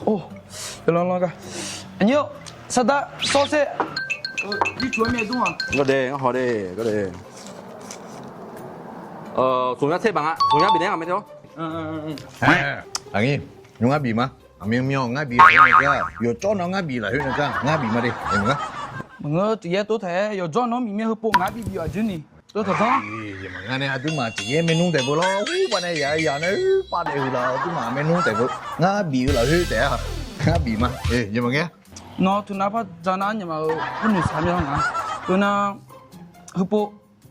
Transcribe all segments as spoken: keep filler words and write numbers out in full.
Or, yawlanr lanr gar. Aqnyir-or, sardar sawr ser. Gawde, ngar haw de, gawde. Smq yar tser baq nga, smq yar bif naeq-aer aqmae te-awr. Aqnyir, nymr ngar bif ma. Aqmyan myan ngar bif lafkhoer nae gar, yawqjawr nan ngar bif lafkhoer nae gar, ngar bif ma de. Maqngeur, tiq yaer tov taef-aer yawqjawr nan miqmyaer heupov ngar bif bif-awq aqjir ni. Tov taq tanr. Ngar nae aqduimaf tiq yaer maernmr taef beu lawr, uqpav nae yaq yaq nae uqpav daef huiq laf, aqduimaf maernmr taef beu. Ngar bif-eu lafkhoer taef-a. Ngar bif ma. Nawr teunar par ja nar nyamaf-euq khoernoeq saq mya nga. Teunar heupov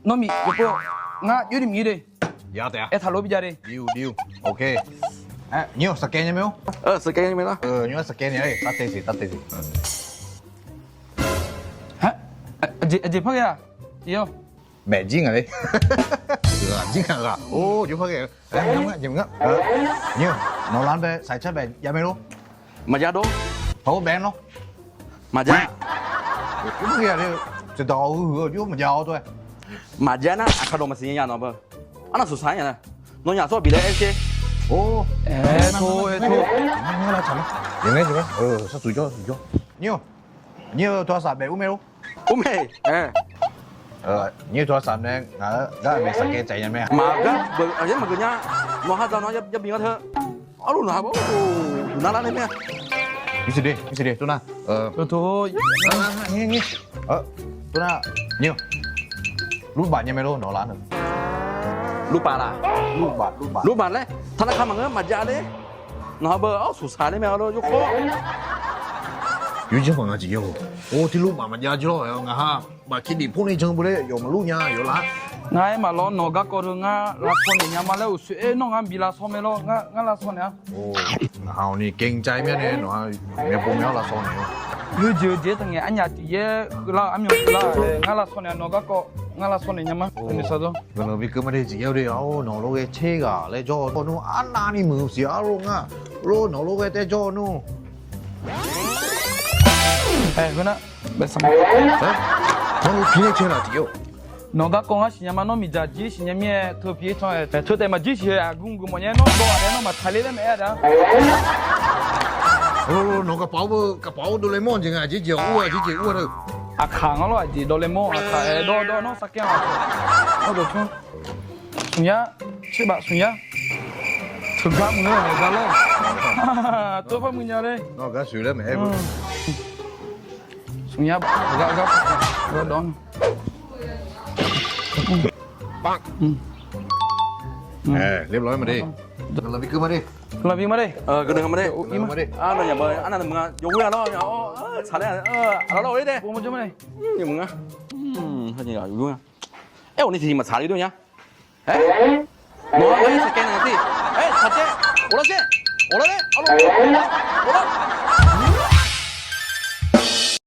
nawr miq yawpov ngar yoer ni miq-ir de. Aertaq lof bi jav de. Nymr-aq saqkaev nya mae-or. Nymr-aq saqkaev nya-aer tavtaev siq, tavtaev siq. Aqjeq par ghae-aq, tiq yaer-or. Maeq jir ngaq le. Jir ngaq ghaq. Or, jir par ghae-eu. Nymr, nawq lar bae saqcar bae jav mae lor. Maqjav dawr. Hawr bae nawr. Maqjav. Tiqdawq huiq-eu jir maqjav-awr dawr-aer. Maqjav nar aqkaq dawq maqsiq nya ya nawq beu. Arnav suqsaq nya-a. Nawnyaf tsawrhaq bif laer aer sher. Or, aer tor, aer tor. Nymr, nymr-eu tawsaq bae ur mae lor. Ur mae. Nymr-eu tawsaq nae ngaq-euq gar maeq saqkaev tsaev nya mae. Maqgar, aqyaer maqgeuf nya. Nawq ha dzaq nawq ya bif nga teu. Arluf nawq ha bawr, uqnar lar nae mae-a. Tov nar, tov nar, nymr, lur baf nya mae lor nawq lar-anr. Lur baf, lur baf, lur baf laer taqnar ka maqngeur maqjav le. Nawq ha beu arsuq saq le mae lor yawkawr. Yawjeq maq nga jeq ya-or. Or, tiq lur baf maqjav jir lor, ngaq ha baf kidif pur ni jan beu laer yawf maqlur nya yawf lar. Ngar aer maqlawr nawq garkawv teu ngar lavsaw naeq nya ma laer uqshoe aer nawr ngar bi lavsaw mae lor, ngar lavsaw naeq-a. Ngaq ha-awq ni kengcae mirnae nawq ha myavpov myavawr lavsaw naeq-eu. Yawjeq-eu jeq-aer taqngaeq arnyaf tiq yaer keuv lar-eu armyan keuv lar-a, ngar lavsaw naeq-a nawq garkawv ngar lavsaw naeq nya ma. Guiqlanq bi keuv ma de jeq ya-or de, nawq lor ghae tser ghaq laer jawr-eu nmr arnavni muiq siq arlor ngar, lor nawq lor ghae taer jawr-eu nmr. Nawr lor pi-aer cae laf tiq-or. Nawq garkawv ngar siqnya ma, nawr miqdzaq jir siqnya mir-aer teu pi-aer can-aer teu taef maqjir siq-eu aqgeu geuf mawf nya-aer nawr dawv-aq nae nawr maqtsaq ler laer maeq-aer da. Nawq gaqpaf-awr beu gaqpaf-awr dawv laer mawr jeq nga, aqjeq jeq-awr ur-a, aqjeq jeq ur-a teu. Aqkaq ngar lor, aqjeq dawv laer mawr, aqkaq-aer dawv dawv nawr sarkar-a. Nawr dawv can. Smqyar, tserbaf smqyar. Teugar muiq-eu gar lor. Tov par muiq nya le. Nawr gar soeq laer maeq-aer beu. Smqyar gar gar gar dawv-anr. Ler lawr ma de. Guiqlanq bi keuv ma de. Guiqlanq bi ma de. Guiqlanq ma de. Arnav yawghoer-a lawr, tsaq laer-a lawr, lar-aer de. Aer-awq ni tiqtiq maqtsaq ler dur nya. Nawq-anr gar-aer saqkaev naeq-a tiq. Aer, tsaqcaev, ghoflar shaer, ghoflar laer, arlor, ghoflar.